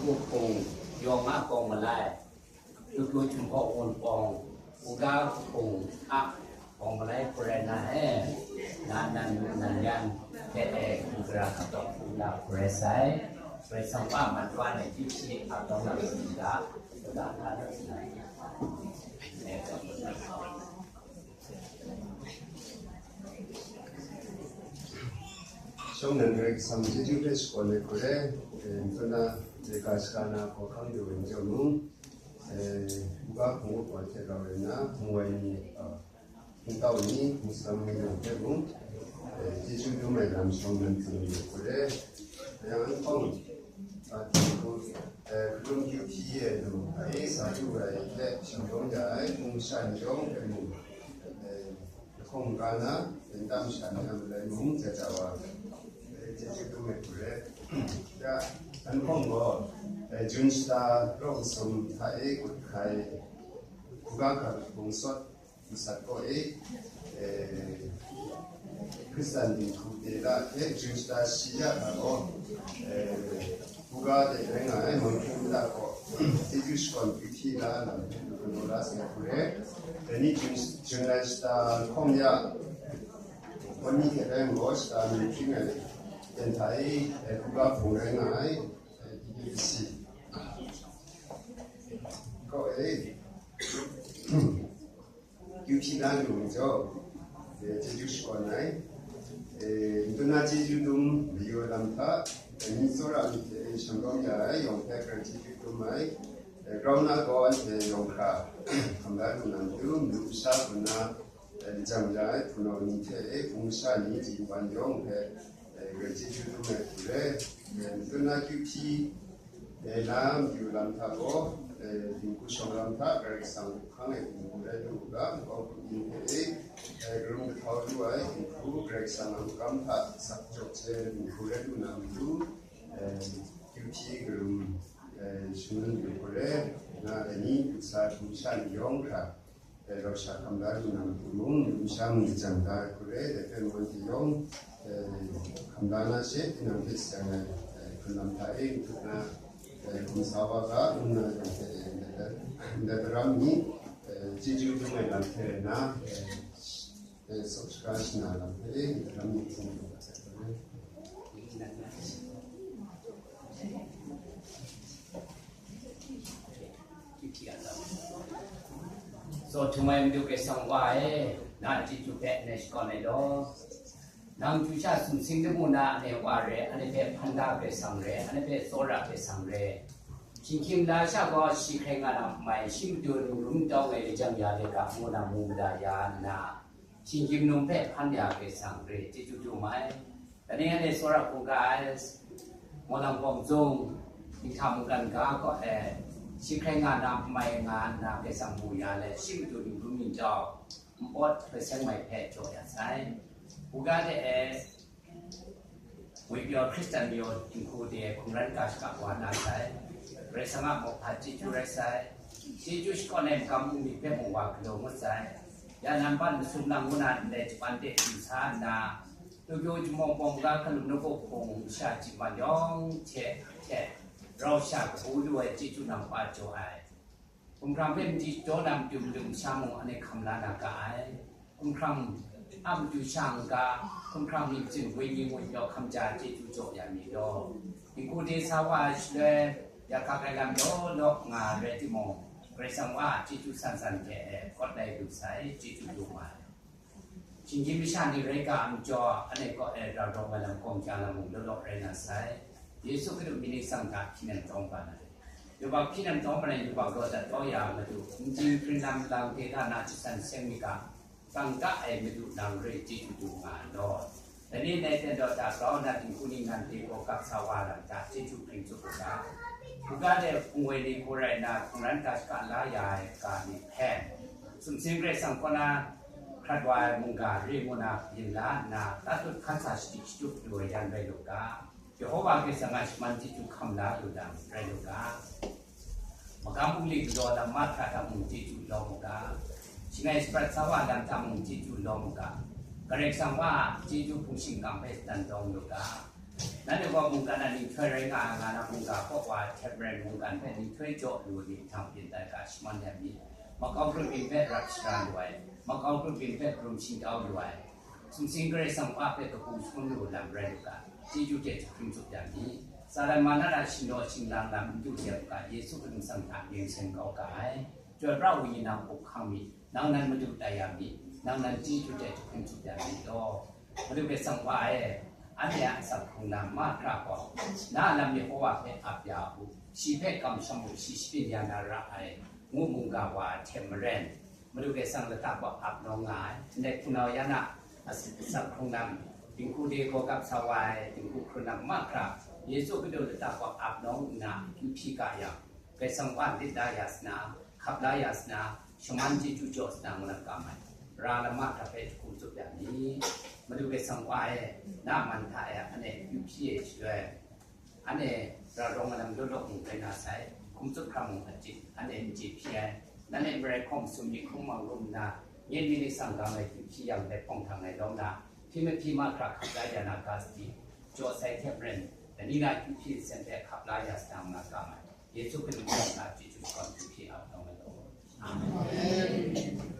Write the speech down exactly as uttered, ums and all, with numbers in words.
Hpung yawng a kawng malai, Tukyu Jinghpaw Wunpawng, Uga Hpung a kawng malai hkrai na e, na nan nan yan hte e hkungga khatawng hkungga hkrai sai, Karai Kasang pa man wa ne, Yu Hpyi a kawng na hkungga, hkungga hkra na. ရှောင်းနံဂရိတ်ဆမ်ကျေးဇူးပဲစကောလေကိုလေအဲတွနာဒီကစကနာကိုခံယူဝင်ကြမှုအဲဘုရားကိုပေါ်တဲ့တော်ရနာမွေးနေတော့ဘုရားဝင်မုစလမ်မျိုးတဲ့ဘူးအဲကျေးဇူးတို့မဲ့လမ်းရှောင်းနံဂရိတ်ကိုလေအဲအန်ကောင်း Ati ku, eh, kudum kyu hpyi ye du, a e sa du ai hte shanglawng ya ai, hpung sha ni yawng hpe mung, eh, lahkawng ga na, nta masha ni a malai mung, ja ja wa, eh, chye chye du ai hku re. Ya, an hkawng gaw, eh, Jun shata rawng sum hta e kut hkai, hkuga hkak hpung sawt, Masat kaw e, eh, Hkristan dinghku de la hte Jun shata shi ya ga gaw, eh, hkuga de rai nga ai Manghpung mada kaw chyeju shakawn kyu hpyi la ai lam hpe lu galaw la sai hku re. Dai ni Jun, Jun lai shata lahkawng ya, Wenyi hte rai nme gaw shata ni hpring ai ten hta e, eh, hkuga hpung rai nga ai, eh, D B C kaw e. Kyu hpyi na lu myit jaw, eh, chyeju shakawn ai. Eh, n tuna chyeju dum mayu ai lam hta, eh, myi tsawra myit hte e shanglawm ya ai yawng hpe hkrai chyeju dum ai. Eh, grau na gaw anhte yawng hkra hkam da lu na matu, madu masha kaw na, eh, lajang ya ai hpunau ni hte e hpung masha ni ji wan yawng hpe, eh, hkrai chyeju dum ai hku re. Eh, n tuna kyu hpyi E, na mayu lam hta gaw, e, dinghku shawng lam hta Karai Kasang hpang e dinghku rai lu u ga, nkau hpung yin hpe e, e, karum kahtau lu ai dinghku Karai Kasang a makam hta sak jaw hte dinghku rai lu na matu, e, kyu hpyi karum, e, shangun yu hkore, na dai ni, yu sa hkum sha ni yawng hkra, e, rau sha hkam da lu na matu mung, madu masha mung lajang da ai hku re, dai hpe mung anhte yawng, e, hkam da na she, tinang hpe sayang ai, e, hpun lam hta e, n tut na, e, hkum sa wa ga, n na yawng hte, e, ndai, ndai daram ni, e, chyeju dum ai lam hte rai na, e, e, sawk shaga shana lam hte, e, ndai daram ni hpung lu ga sai hku re. So, htum ai Madu Karai Kasang wa e, na chyeju hpe ngai shakawn ai law. Nang chyu sha sumsing lamu na ane wa re, ane hpe hpan da Karai Kasang re, ane hpe tsawra Karai Kasang re. Hkying hkying la sha gaw shi hkrai nga na mai, shi matu ningrum tau ai lajang ya de ga, ngu na mu mada ya nna, hkying hkying num hpe hpan ya Karai Kasang re, chyeju dum ai. Dai ni anhte tsawra hkungga ai, Mawlang Bawng Zung, Dinghta Mungkan ga kaw e, shi hkrai nga na mai nga nna Karai Kasang mu ya let, shi matu ningrum ningtau, npawt hpe seng mai hpe jaw ya sai. Hkungga de e, ngwi pyaw Hkristan mayaw dinghku de hkungran ga shaka wa na sai. Karai Kasang a mawhpa chyeju rai sai. Chyeju shakawn ai makam bungli hpe mung wa galaw ngut sai. Ya nan ban masum lang ngu na ndai jaman de du sa nna, Tukyu Jinghpaw Wunpawng ga hkalum nawku hpung masha ji man yawng hte hte rau sha kabu lu ai chyeju nang pa jaw ai. Hkumhkrang hpe madi jaw na matu madu masha mung ane hkam la na ga ai. Hkumhkrang a matu sha n-ga, hkumhkrang myit hpyin wenyi ngut yawk hkam ja chyeju jaw ya mi law. Dinghku de sa wa ai shaloi, ya hkak ai lam law law nga rai timung, Karai Kasang wa a chyeju san san hte e hkawt lai lu sai, chyeju dum ai. Shinggyim masha ni rai ga ai majaw, ane kaw e rau rawng ai lam gawng ja lam mung law law rai na sai. Yesu Hkristu myit ni tsang hta hpyi nem tawng ban ai. Yubak hpyi nem tawng ban ai yubak raw dat kau ya ai Madu, nji hpring lam lang hte hta na jasan seng mi ga, tsang ga ai Madu nang re chyeju du nga ai law. Dai ni ndai ten daw hta grau na dinghku ningnan hte gaw gap sa wa lam hta chyeju hpring tsup u ga. Hkungga de hpung woi ni hku rai nna hkungran ga shaka la ya ai ga ni hpe, sumsing Karai Kasang kaw na hkrat wa ai mungga re ngu na yin la nna, tatut hkan sa shadi shatup lu ai yan rai lu ga, Yehova Karai Kasang a shaman chyeju hkam la lu jang rai lu ga, magam bungli galaw lam mahkra hta mung chyeju lawm u ga, shangai saprat sa wa lam hta mung chyeju lawm u ga, Karai Kasang wa a chyeju hpung shingkang hpe shatan dawng lu ga, Nanhte gaw mungkan a nhtoi rai nga ai, nga na mungga kaw wa hte maren mungkan hpe nhtoi jaw lu ai ni hpang pyin tai ga shaman ya mi. Makau grup yin hpe rap shara lu ai, makau grup yin hpe hkrum shingtau lu ai, sumsing Karai Kasang Wa hpe kabu shangun lu lam rai lu ga, chyeju hte jahkring tsup ya mi. Satan ma na ra shingnaw shinglang lam n du hte u ga, Yesu Karai Kasang hta mying seng kau ga ai. Chyoi pra u yin nang up hkang mi, nang nan madu tai ya mi, nang nan chyeju hte jahkring tsup ya mi law. Madu Karai Kasang Wa e, anhte a asak hkrung na mahkra gaw, na a lam Yehowa hpe ap ya u, shi hpe kamsham u, shi shabyin ya na ra ai, ngu mungga wa hte maren, Madu Karai Kasang lata gaw ap nawng nga ai. Ndai hpunau yan a as-, asak hkrung na, dinghku de gaw gap sa wa ai, dinghku hkrun na mahkra, Yesu Hkristu lata gaw ap nawng nna akyu hpyi ga yang, Karai Kasang Wa lit la ya sa na, hkap la ya sa na, shaman chyeju jaw sa na, ngu na kam ai. Ra lama hta hpe jahkrum tsup ya mi. Madu Karai Kasang Wa e, na man hta e, anhte akyu hpyi ai shaloi, anhte ra rawng ai lam law law mung rai na sai, hkum tsup hkra mung achyin, anhte n chye hpyi ai. Nanhte marai hkawm sum myit hkrum mau rum nna, nye myit ni sang gang ai akyu hpyi yang dai hpawng htang ai lawm na, hpyi mahpyi mahkra hkap la ya na ga sadi, jaw sai hte maren, dai ni na akyu hpyi nsen hpe hkap la ya sa na, ngu na kam ai. Yesu Hkristu mying na chyeju shakawn hku hpyi ap nawng ai law. Amen.